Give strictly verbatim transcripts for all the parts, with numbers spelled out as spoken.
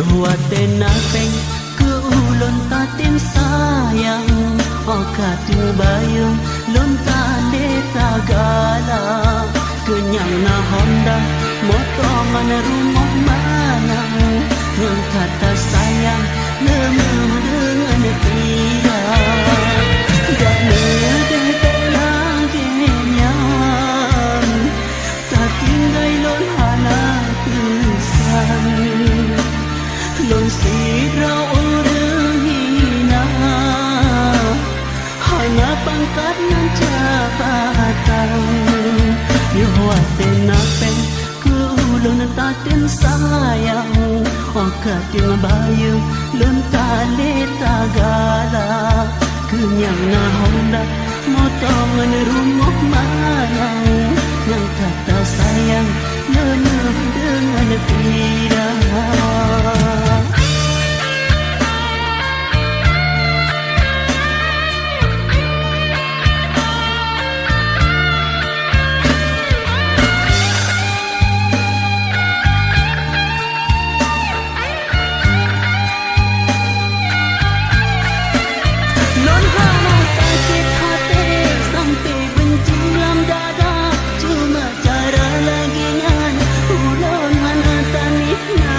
Watèe na péng keu ulôn tatem sayang, 'oh ka teungoh bayeue lôn tan lé tagala. Keu nyang na honda, moto ngon rumoh manyang, nyang ka tasayang leumeuh deungon pira. Dak leudeh bèk lagèe nyan, tatinggai lôn hana peusan. Lôn sidroe ureueng hina, hana pangkat ngon jabatan. Yoh watèe na péng keu ulôn tatem sayang, 'oh ka teungoh bayeue lôn tan lé tagala. Keu nyang na honda, moto ngon rumoh manyang, nyang ka tasayang leumeuh deungon pira. Lôn hana sakét até sampoe beuncing lam dada, cuma cara lagèe nyan ulôn hana taniet na.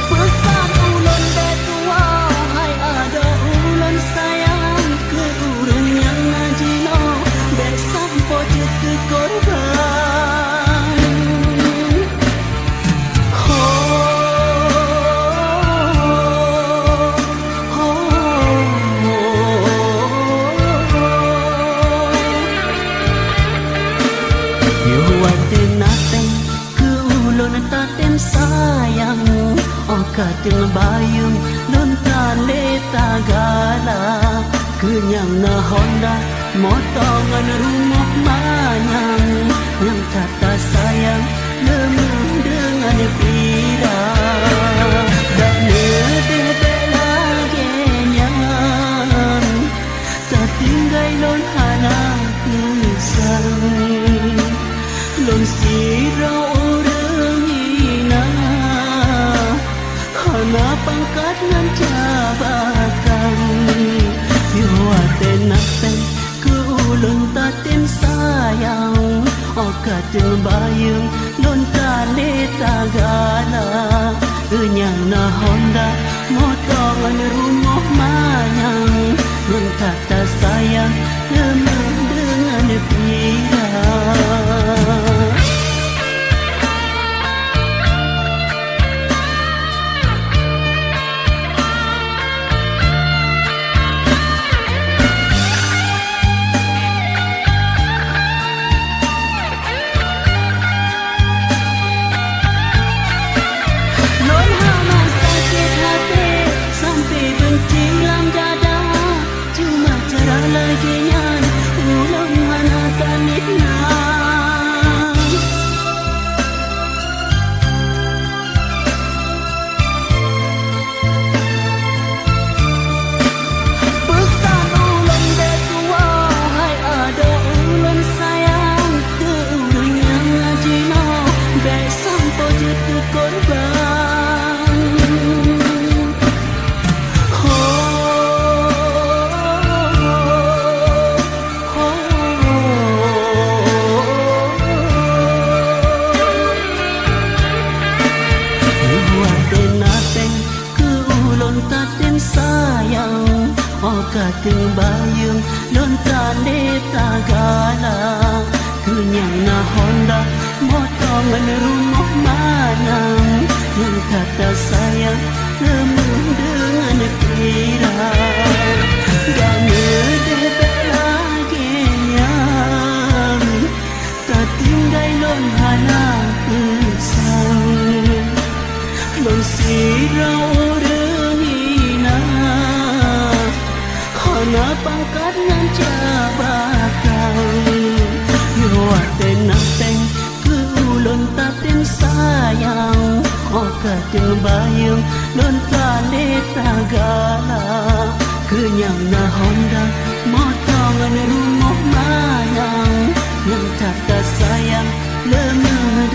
Peusan ulôn bèk tuwoe, hai adoe ulôn sayang, keu ureueng nyang na jinoe bèk sampoe jeuet keu korban. Ho, ho, ho. Yoh watèe na péng keu ulôn tatem sayang, 'oh ka teungoh bayeue lôn tan lé tagala. Keu nyang na honda, moto ngon rumoh manyang, nyang ka tasayang leumeuh deungon pira. Dak leudeh bèk lagèe nyan, tatinggai lôn hana peusan. Lôn sidroe ureueng hina, hana pangkat ngon jabatan. Yoh watèe na péng keu ulôn tatem sayang, 'oh ka teungoh bayeue lôn tan lé tagala. Keu nyang na honda, moto ngon rumoh manyang, nyang ka tasayang leumeuh deungon pira. Lôn hana sakét até sampoe beuncing lam dada, cuma cara lagèe nyan ulôn hana taniet na. Peusan ulôn bèk tuwoe, hai adoe ulôn sayang, keu ureueng nyang jinoe bèk sampoe jeuet keu korban. Ho, ho, ho. Watèe na péng keu ulôn tatem sayang, 'oh ka teungoh bayeue lôn tan lé tagala. Keu nyang na honda, moto ngon rumoh manyang, nyang ka tasayang leumeuh deungon pira. Dak leudeh bèk lagèe nyan, tatinggai lôn hana peusan. Lôn sidroe ureueng hina, hana pangkat ngon jabatan. Yoh watèe na péng keu ulôn tatem sayang, 'oh ka teungoh bayeue lôn tan lé tagala. Keu nyang na honda, moto Ngon rumoh manyang nyang that tasayang, leumeuh